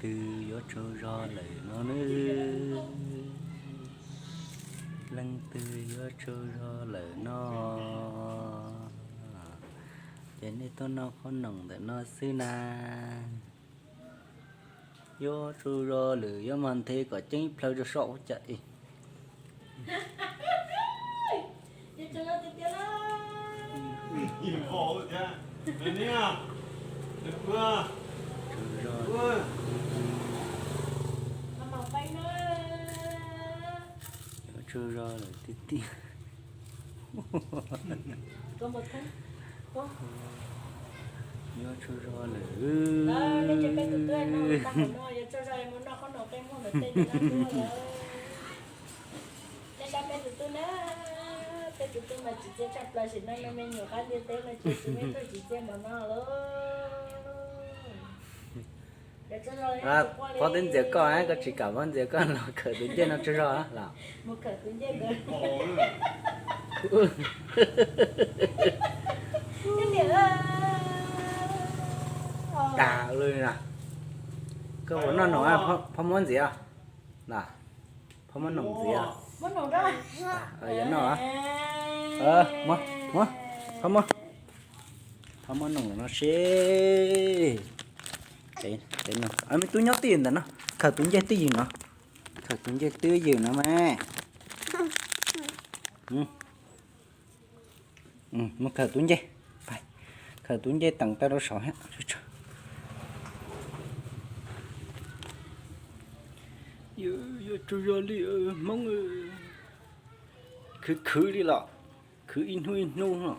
twg yuav tsaug zog lawm no na? Leej twg yuav tsaug zog lawm no? Ces nej tuaj noj qhob noom ntawm no xwb na. Yuav tsaug zog lawm, yuav mas nthe kom ceeb plhaw rau saum ua cas es. Yuav tsaug zog lawm tiag tiag. Yuav tsaug zog lawm. Tej sab peb tus tub na, peb tus tub mas tsis txiaj tshaj plaws, sim neej no me nyuam qab ntiaj teb no ces tus me tub tsis txiaj npaum no lauj. Phob twb ntxias koj, koj tsis kam phob ntxias koj los khawm tus ncej no tsaug zog los? Dag li na. Koj puas noj noom, phob muab ntxias na. Phob muab noom ntxias. Yuav noj, phob muab, phob muab noom no seb. Me tub nyob twj ywm ntawm no, khawm tus ncej twj ywm no, khawm tus ncej twj ywm no mas. Mus khawm tus ncej, khawm tus ncej teem tau rau saud thiab. Yuav tsaug zog li Hmoob, khwv khwv li los, khwv ib hnub ib hnub no.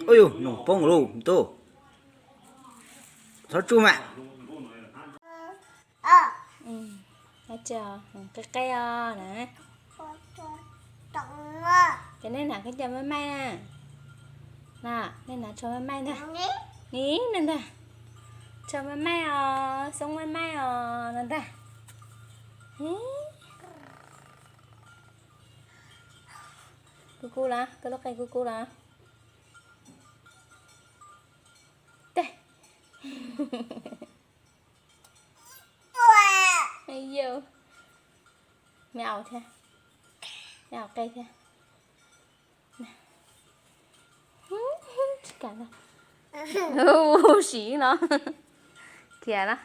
Ua yus noom poob lawm tub, txhob tsuj mas. Qe qe os na. Ces nej hnav khaub ncaws maij maij na. No, nej hnav tsho maij maij ntag. Nim no ntag, tsho maij maij os, xoob maij maij os no ntag. Kuv kuv los, koj lub qe kuv kuv los. Teg. Yus, me aus thiab, me aus qe thiab. Tsis kam ntag. Siv no, khiav lawm.